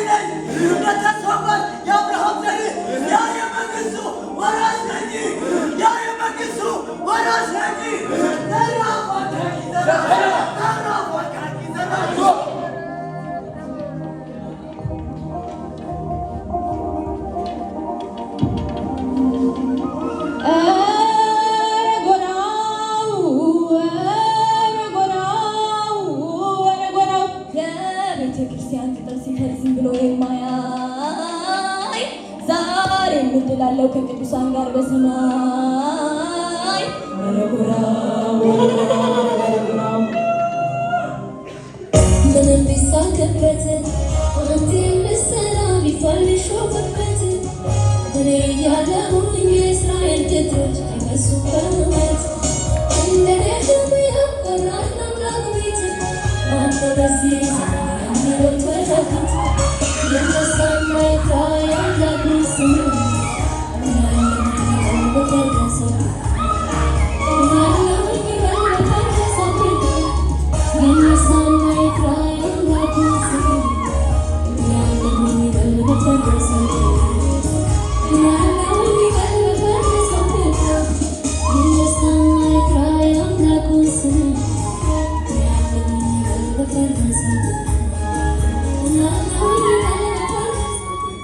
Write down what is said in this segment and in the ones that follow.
ነኝ። እንደተስፋው የአብርሃም ዘር፣ ያ የመንግስቱ ወራሽ ነኝ። ያ የመንግስቱ ወራሽ ነኝ። ዘራፍ አካኪ ዘራፍ፣ ዘራፍ አካኪ ዘራፍ። ኧረ ጎራው፣ ኧረ ጎራው፣ ኧረ ጎራው፣ የቤተ ክርስቲያን ቅጥር ሲፈርስ ዝም ብሎ የማያይ ዛሬ እድል አለው ከቅዱሳን ጋር በሰማይ። ኧረ ጎራው፣ ኧረ ጎራው። ምንም ቢሳቅበት፣ አንተ የምሰራ ቢባል ቢሾፍበት፣ እኔ እያለሁኝ የእስራኤል ቅጥሮች አይፈርሱም በእውነት። እንደኔ ያው ቆራጥ አምላክ ቤት ማነው በዚህ ዘመን የሚሮጥ ወደፊት? ይነሳና ይጥራ የአምላኩን ስም። እኔ አለሁኝ ይበል በፈረሰው ቤት፣ እኔ አለሁኝ ይበል በፈረሰው ቤት። ይነሳና ይጥራ የአምላኩን ስም። እኔ አለሁኝ ይበል በፈረሰው ቤት፣ እኔ አለሁኝ ይበል በፈረሰው ቤት። ይነሳና ይጥራ የአምላኩን ስም። እኔ አለሁኝ ይበል በፈረሰው ቤት፣ እኔ አለሁኝ ይበል በፈረሰው ቤት።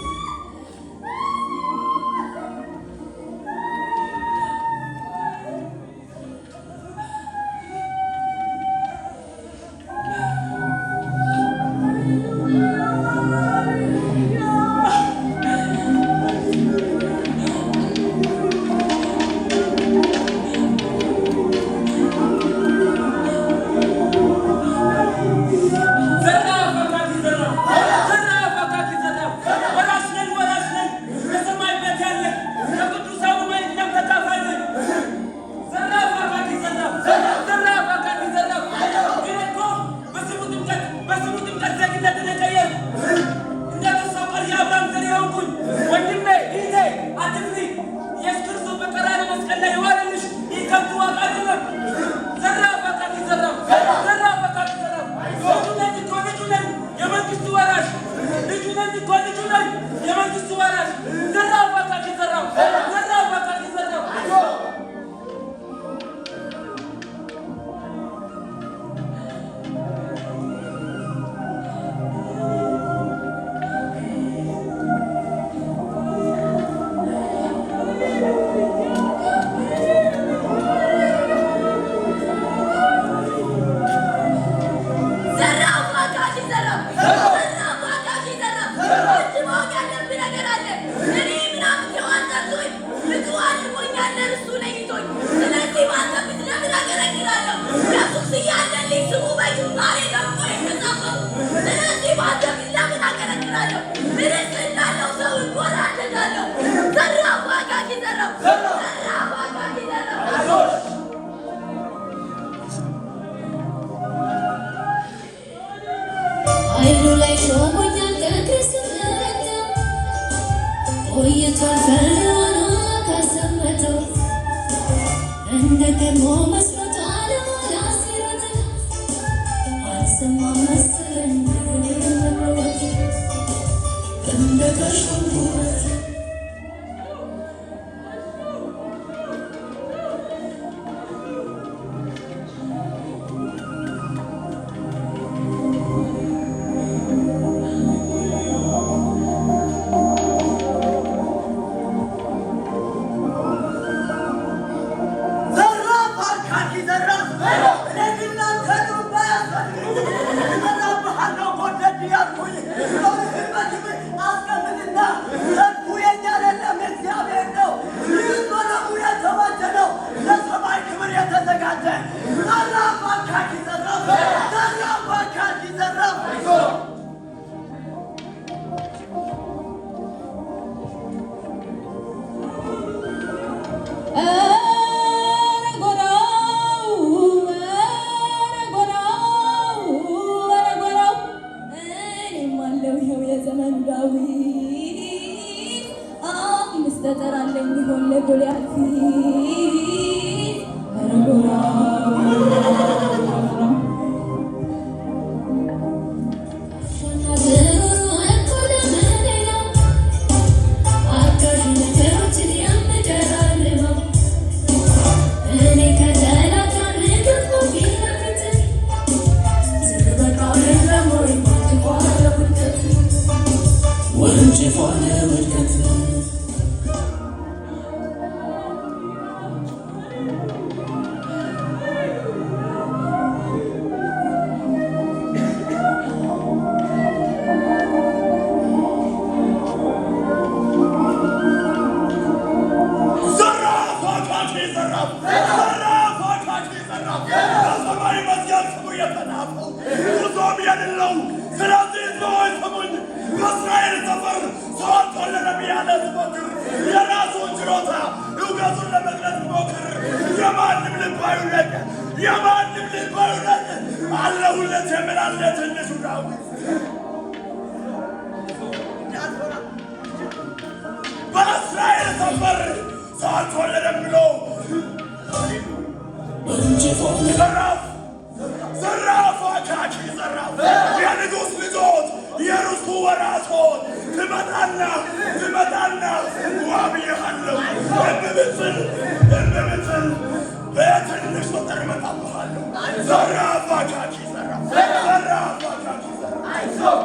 ዘራፍ አካኪ ዘራፍ፣ ዘራፍ አካኪ ዘራፍ። ወራሽ ነን፣ ወራሽ ነን። በሰማይ ቤት ያለ ከቅዱሳኑ እኛም ተካፋይ ነን። ዘራፍ አካኪ ዘራፍ፣ ዘራፍ አካኪ ዘራፍ። እኔ እኮ በስሙ ጥምቀት፣ በስሙ ጥምቀት ዜግነትን የቀየርኩ፣ እንደ ተስፋው ቃል የአብርሃም ዘር የሆንኩኝ። ወንድሜ፣ እህቴ፣ አትፍሪ። ኢየሱስ ክርስቶስ በቀራንዮ መስቀል ላይ የዋለልሽ ይህ ከንቱ ዋጋ አይደለም። ዘራፍ አካኪ ዘራፍ፣ ዘራፍ አካኪ ዘራፍ። ልጁ ነኝ እኮ፣ ልጁ ነኝ፣ የመንግስቱ ወራሽ። ልጁ ነኝ እኮ፣ ልጁ ነኝ፣ የመንግስቱ ወራሽ። ዘራፍ አካኪ ዘራፍ፣ ዘራፍ አካኪ ዘራፍ። ዘራፍ አካኪ ዘራፍ፣ ዘራፍ አካኪ ዘራፍ። አንድ ማወቅ ያለብህ ነገር አለ። እኔ ምናምን ሔዋን ጠርቶኝ ብዙ አድርጎኛል ለእርሱ ለይቶኝ። ስለዚህ በአንተ ፊት ለምን አገለግላለሁ? ኢየሱስ እያለልኝ ስሙ በግንባሬ ደምቆ የተጻፈው። ስለዚህ በአንተ ፊት ለምን አገለግላለሁ? ርስት እንዳለው ሰው እጎራደዳለሁ። ዘራፍ አካኪ ዘራፍ፣ ዘራፍ አካኪ ዘራፍ። ኃይሉ ላይ ሾሞኛል ከክርስትና፣ ቆይቷል ፈርዖን ካሰመተው። እንደ ቀድሞ መስሎት አለሞላ ሲሮጥ፣ አልሰማም መሰለኝ እኔን መሮጥ እንደ ተሾምኩበት። ዘራፍ አካኪ ዘራፍ። እኔ ግን ላንተ ጥሩምባ አያስፈልግም። እመራብሃለሁ ጎደድ ያልኩኝ። ጦርህን በክብር አስቀምጥና ሰልፉ የኛ አይደለም፣ የእግዚአብሔር ነው። ይህ በደሙ የተዋጀ ነው፣ ለሰማይ ክብር የተዘጋጀ። ዘራፍ አካኪ ዘራፍ፣ ዘራፍ አካኪ ዘራፍ። ኧረ ጎራው፣ ኧረ ጎራው፣ ኧረ ጎራው። እኔም አለው ይኸው የዘመኑ ዳዊት፣ አምስት ጠጠር አለኝ ይሆን ለጎልያድ ፊት። ኧረ ጎራው፣ ኧረ ጎራው። ጋሻና ጥሩሩ እኩል ወንጭፏን ውድቀት። ዘራፍ አካኪ ዘራፍ፣ ዘራፍ አካኪ ዘራፍ። በሰማይ መዝገብ ስሙ የተጻፈው ጉዞም የሌለው። ስለዚህ ሕዝብ ሆይ ስሙኝ። በእስራኤል ሰፈር ሰው አልተወለደም እያለ ስፎክር፣ የራሱን ችሎታ እውቀቱን ለመግለጽ ቢሞክር፣ የማንም ልብ አይውደቅ፣ የማንም ልብ አይውደቅ። አለሁለት የሚል አለ ትንሹ ዳዊት። በእስራኤል ሰፈር ሰው አልተወለደም ብሎ ወንጭፏን ዘራፍ፣ ዘራፍ አካኪ ዘራፍ። የንጉሥ ልጆች፣ የርስቱ ወራሾች፣ ትመጣና ትመጣና ዋብዬሃለሁ። እምቢ ብትል፣ እምቢ ብትል በትንሽ ቁጥር እመጣብሃለሁ። ዘራፍ አካኪ ዘራፍ፣ ዘራፍ አካኪ ዘራፍ።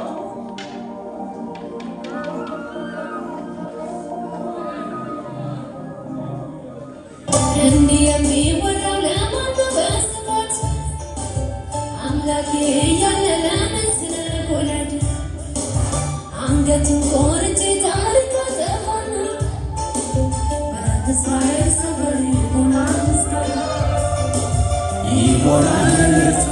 እንዲህ የሚወራው ለማን ነው በስፋት? አምላኬ እያለ ለምን ስለ ጎላድ አንገቱን ቆርጬ ታሪክ አጠፋና በእስራኤል ሰፈር ይሆናል ምስጋና፣ ይሆናል እልልታ።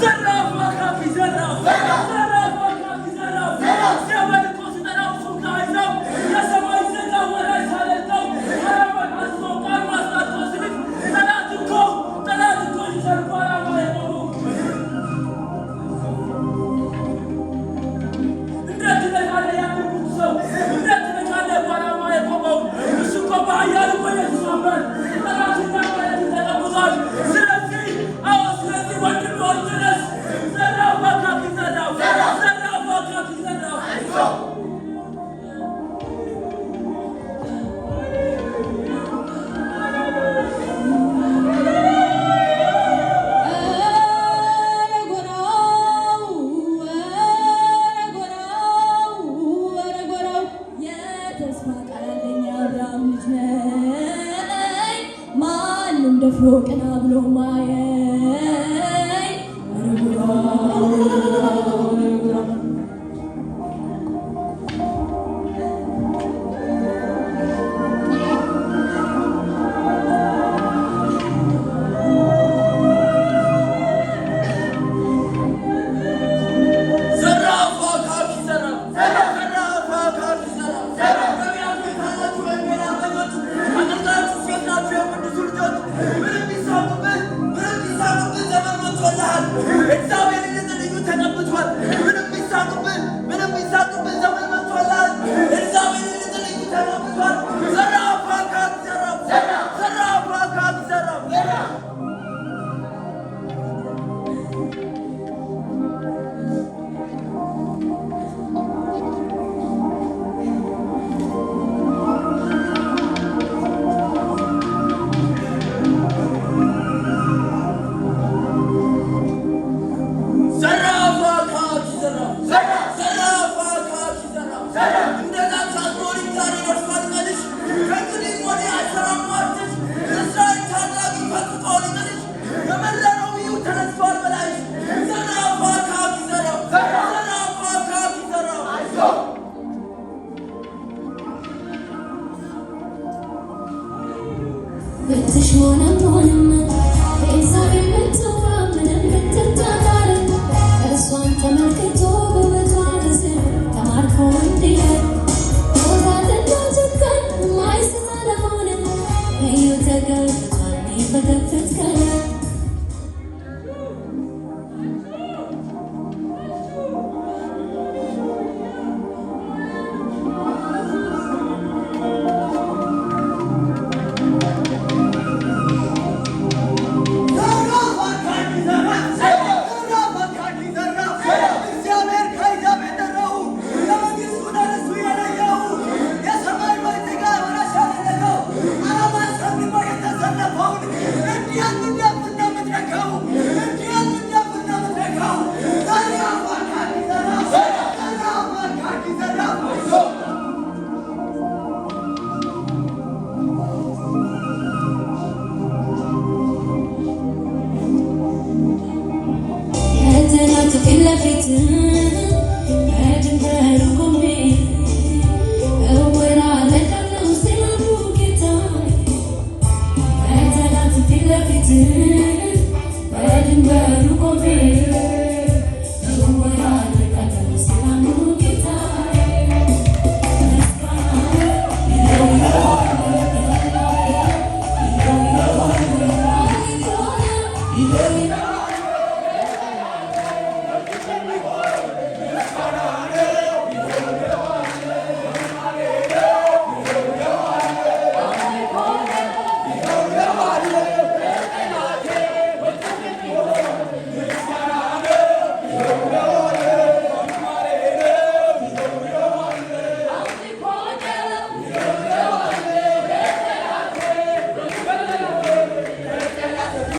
ዘራፍ አካኪ ዘራፍ፣ ዘራፍ አካኪ ዘራፍ። እግዚአብሔር እኮ ሲጠራው እሱ ከአሕዛብ የሰማይ ዜጋ ወራሽ ሳያደርገው ዓላማን አስቦ ቃል ማስታጥቆ ሲልክ ጠላት እኮ ሊሰርቁ ዓላማ የቆመው። እንዴት ትነካለህ ያንን ብርቱ ሰው? እንዴት ትነካለህ በዓላማ የቆመው? እሱ እኮ በኃያሉ በኢየሱስ አምኗል። ጠላቱና ጠላትን ተቀብቷል። ስለዚህ አዎ፣ ስለዚህ ወንድም ሆይ ተነስ። ዘራፍ አካኪ ዘራፍ፣ ዘራፍ አካኪ ዘራፍ። ኧረ ጎራው፣ ኧረ ጎራው፣ ኧረ ጎራው፣ የተስፋ ቃል አለኝ፣ የአብርሃም ልጅ ነኝ። ማንም ደፍሮ ቀና ብሎ ማየኝ። ኧረ ጎራው፣ ኧረ ጎራው። ዘራፍ አካኪ ዘራፍ፣ ዘራፍ አካኪ ዘራፍ። ነቢያቱ የታላችሁ ወንጌል አማኞች፣ አገልጋዮቹ ሴት ናችሁ የቅዱሱ ልጆች። ምንም ቢሳቁብን፣ ምንም በድንበሩ ቆሜ እወራረዳለሁ ስላሉ ጌታዬ፣ በጠላት ፊት ለፊት በድንበሩ ቆሜ እወራረዳለሁ ስላሉ ጌታዬ። ምስጋና።